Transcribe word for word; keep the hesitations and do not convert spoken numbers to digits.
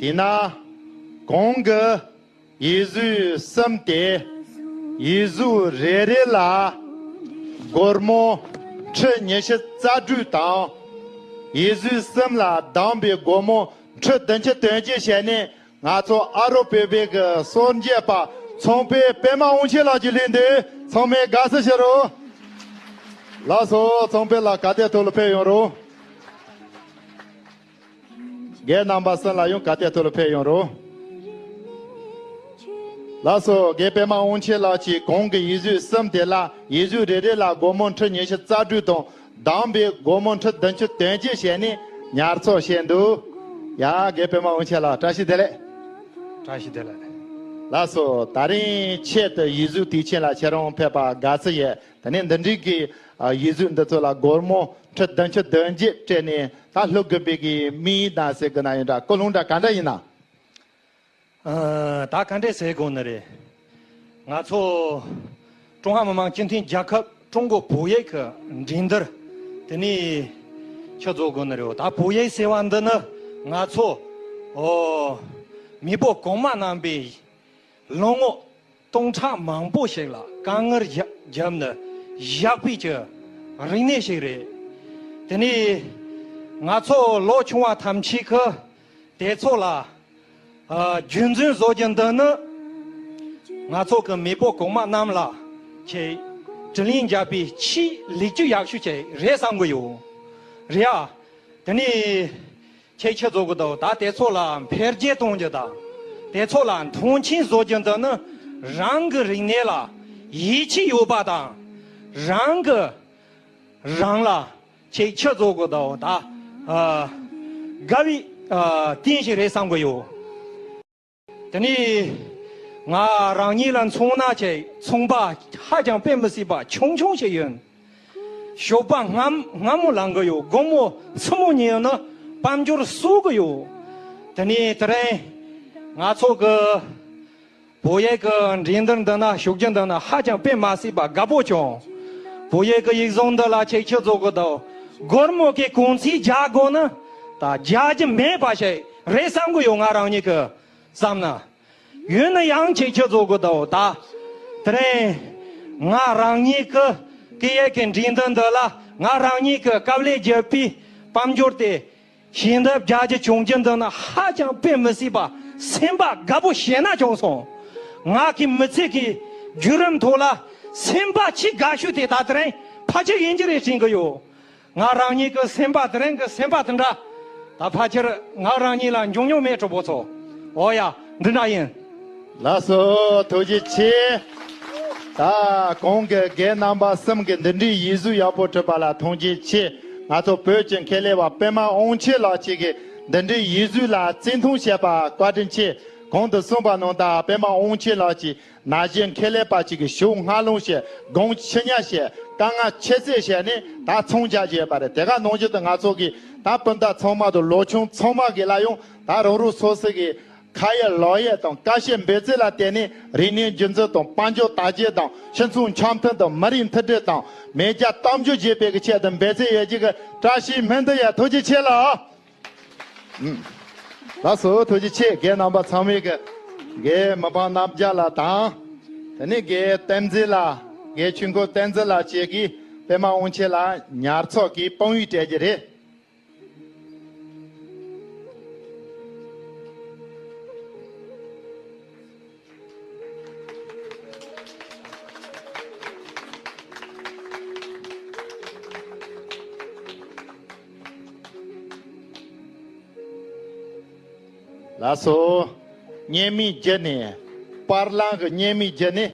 དེས་ན་གོང་གི་ཡིག་གཟུགས་གསུམ་དེ་ཡིག་གཟུགས་རེ་རེ་ལ་སྒོར་མོ་ཁྲི་ཉི་ཤུ་རྩ་དྲུག་དང་། ཡིག་གཟུགས་གསུམ་ལ་བསྡོམས་པའི་སྒོར་མོ་ཁྲི་བདུན་ཅུ་དོན་གཅིག་བྱས་ནས། ང་ཚོ་ཨ་རོ་བོད་པའི་གི་སོར་འབྱེད་པ་ཚོང་དཔོན་པད་མ་དབང་ཆེན་ལགས་ཀྱིས་ལེན་དུས་ཚང་མས་དགའ་བསུ་ཞུ་རོགས། ལགས་སོ། ཚོང་དཔོན་ལགས་ག་དེ་ཐོག་ལ་ཕེབས་ཡོང་རོགས། རྒན་རྣམ་པ་གསུམ་ལ་ཡང་ག་དེ་ཐོག་ལ་ཕེབས་ཡོང་རོགས། ལགས་སོ། རྒན་པད་མ་དབང་ཆེན་ལགས་ཀྱིས་གོང་གི་ཡིག་གཟུགས་གསུམ་དེ་ལ་ཡིག་གཟུགས་རེ་རེ་ལ་སྒོར་མོ་ཁྲི་ཉི་ཤུ་རྩ་དྲུག་དང་། བསྡོམས་པས་སྒོར་མོ་ཁྲི་བདུན་ཅུ་དོན་གཅིག་བྱས་ནས་ཉར་ཚགས་བྱས་འདུག། ཡ། རྒན་པད་མ་དབང་ཆེན་ལགས་བཀྲ་ཤིས་བདེ་ལེགས། བཀྲ་ཤིས་བདེ་ལེགས། ལགས་སོ། ད་རིང་ཆེད་དུ་ཡིག་གཟུགས་དུས་ཆེན་ལ་ཁྱེད་རང་ཕེབས་པ་དགའ་བསུ་ཡོད། དེ་ནས་འདི་འདྲའི་གི་ཡིག་གཟུགས་འདི་ཚོ་ལ་སྒོར་མོ་ཁྲི་བདུན་ཅུ་དོན་གཅིག་སྤྲད་ནས་ད་ལྷོ་དགོན་པའི་གི་མིའི་ནང་ཟེར་གི་ན་ཡིན་འདྲ། ཀུན་སློང་འདྲ་ག་འདྲ་ཡིན་ན། ཨ། ད་ག་འདྲས་ཟེར་དགོས་ནི་རེད། ང་ཚོ་ཀྲུང་ཧྭ་མི་དམངས་སྤྱི་མཐུན་རྒྱལ་ཁབ་ཀྲུང་གོ་བོད་ཡིག་གི་འགྲན་བསྡུར་དེ་ནས་ཆི་བཟོ་དགོས་ནི་རེད། ད་བོད་ཡིག་ཟེར་བ་འདི་ནི་ང་ཚོ། ཨོ། མེས་པོ་གོང་མ་རྣམ་པས་ལོ་ངོ་སྟོང་ཕྲག་མང་པོ་ཞིག་ལ་དཀའ་ངལ་བརྒྱབ་ནས་བཞག་པའི་གི་རིག་གནས་ཤིག་རེད། དེ་ནས་ང་ཚོ་ལོ་ཆུང་བ་ཐམས་ཅད་ཀྱིས་དེ་ཚོ་ལ། ཨ། རྒྱུན་འཛིན་བཟོ་རྒྱུ་འདི་ནི་ང་ཚོ་གི་མེས་པོ་གོང་མ་རྣམས་ལ་ཁྱེད་དྲིན་ལན་འཇལ་བའི་ཆེས་ལེགས་བཅོས་ཡག་ཤོས་ཅིག་རེད་བསམ་གི་ཡོད། རེད་ཨ། དེ་ནས་ཁྱེད་ཆི་བཟོ་གི་འདུག། ད་དེ་ཚོ་ལ་འཕེལ་རྒྱས་གཏོང་རྒྱུ་དང་། དེ་ཚོ་ལ་མཐོང་ཆེན་བཟོ་རྒྱུ་འདི་ནི་རང་གི་རིག་གནས་ལ་ཡིད་ཆེས་ཡོད་པ་དང་། རང་གི་རང་ལ་ཁྱེད་ཆི་བཟོ་གི་འདུག། ད། ཨ། དགའ་བའི། ཨ། རྟེན་ཞིག་རེད་བསམ་གི་ཡོད། དེ་ནས་ང་རང་ཉིད་ལ་མཚོན་ན་ཆེ་ཚོང་པ་ཧ་ཅང་དཔེ་མི་སྲིད་པ་ཆུང་ཆུང་ཞིག་ཡིན། ཞོགས་པ་སྔ་སྔ་མོ་ལངས་གི་ཡོད། དགོང་མོ་སྲུ་མོ་ཉལ་ནས་དཔལ་འབྱོར་གསོ་གི་ཡོད། དེ་ནས་དེ་རིང་ང་ཚོ་གི་བོད་ཡིག་གི་འགྲན་བསྡུར་འདི་ན་ཞུགས་རྒྱུ་འདི་ན་ཧ་ཅང་དཔེ་མི་སྲིད་པ་དགའ་པོ་བྱུང་། བོད་ཡིག་གི་ཡིག་ཚང་འདི་ལ་ཁྱེད་ཆི་བཟོ་གི་འདུག། སྒོར་མོ་གི་གུང་ཚིགས་རྒྱག་དགོས་ན་ད་རྒྱག་རྒྱུ་མེད་པ་ཞིག་རེད་བསམ་གི་ཡོད། ང་རང་ཉིད་ཀྱི་བསམ་ན། ཡིན་ན་ཡང་ཁྱེད་ཆི་བཟོ་གི་འདུག། ད་དེ་རིང་ང་རང་ཉིད་ཀྱི་སྐད་ཡིག་གི་འགྲན་བསྡུར་འདི་ལ་ང་རང་ཉིད་ཀྱི་དཀའ་ལས་བརྒྱབ་པའི་དཔལ་འབྱོར་དེ་ཞལ་འདེབས་རྒྱག་རྒྱུ་བྱུང་རྒྱུ་འདི་ནི་ཧ་ཅང་དཔེ་མི་སྲིད་པ་སེམས་པ་དགའ་པོ་ཞེ་ན་བྱུང་སོང་། ང་གི་མི་ཚེ་གི་བརྒྱུད་རིམ་ཐོག་ལ་སེམས་པ་ཆེས་དགའ་ཤོས་དེ་ད་དེ་རིང་ཕལ་ཆེར་ཡིན་གྱི་རེད་དྲན་གྱི་ཡོད། ང་རང་ཉིད་ཀྱི་སེམས་པ་དེ་རིང་གི་སེམས་པ་དེ་འདྲ། ད་ཕལ་ཆེར་ང་རང་ཉིད་ལ་འབྱུང་མྱོང་མེད། གྲོགས་པོ་ཚོ། འོ་ཡ། འདི་འདྲ་ཡིན། ལགས་སོ། ཐུགས་རྗེ་ཆེ། ད་གོང་གི་རྒན་རྣམ་པ་གསུམ་གྱིས་འདི་འདྲའི་ཡིག་གཟུགས་ཡག་པོ་བྲིས་པ་ལ་ཐུགས་རྗེ་ཆེ། ང་ཚོ་བོད་ཀྱི་མཁས་ལས་པ་པད་མ་དབང་ཆེན་ལགས་ཀྱིས་འདི་འདྲའི་ཡིག་གཟུགས་ལ་བརྩི་མཐོང་བྱས་པ་བཀའ་དྲིན་ཆེ། གོང་དུ་གསུངས་པ་ནང་ལྟར་པད་མ་དབང་ཆེན་ལགས་ཀྱིས་ན་གཞོན་མཁས་ལས་པ་གཅིག་གི་ཞོགས་སྔ་ལངས་བྱས། དགོང་ཕྱི་ཉལ་བྱས། དཀའ་ངལ་ཁྱད་བསད་བྱས་ནས་ད་ཚོང་རྒྱག་བྱས་པ་རེད། དེ་ག་ནང་བཞིན་དུ་ང་ཚོ་གིས་ད་སྤུན་ཟླ་ཚང་མ་དང་ལོ་ཆུང་ཚང་མ་གིས་ལ་ཡང་ད་རང་རང་སོ་སོ་གི་ཁ་ཡོད་ལག་ཡོད་དང་དཀའ་སྤྱད་འབད་བརྩོན་ལ་བརྟེན་ནས་རིག་གནས་སྒྱུ་རྩལ་དང་དཔལ་འབྱོར་དར་རྒྱས་དང་སྤྱི་ཚོགས་འཆམ་མཐུན་དང་མི་རིགས་མཐུན་སྒྲིལ་དང་མེས་རྒྱལ་གཏམ་རྒྱུད་རྒྱས་པའི་གི་ཆེད་དུ་འབད་བརྩོན་ཡོད་རྒྱུ་གི་བཀྲ་ཤིས་སྨོན་འདུན་ཡོད། ཐུགས་རྗེ་ཆེ་ལགས། ལགས་སོ། ཐུགས་རྗེ་ཆེ། རྒན་རྣམ་པ་ཚང་མས་ཀྱི་རྒན་མི་ཕམ་རྣམ་རྒྱལ་ལགས་དང་། དེ་ནས་རྒན་བསྟན་འཛིན་ལགས། རྒན་ཆོས་འཁོར་བསྟན་འཛིན་ལགས་བཅས་ཀྱིས་པད་མ་དབང་ཆེན་ལགས་ཉར་ཚགས་ཀྱི་དཔང་ཡིག་སྤྲད་རྒྱུ་རེད། ལགས་སོ། བརྙན་མིག་བརྒྱུད་ནས། པར་ལེན་གྱི་བརྙན་མིག་བརྒྱུད་ནས།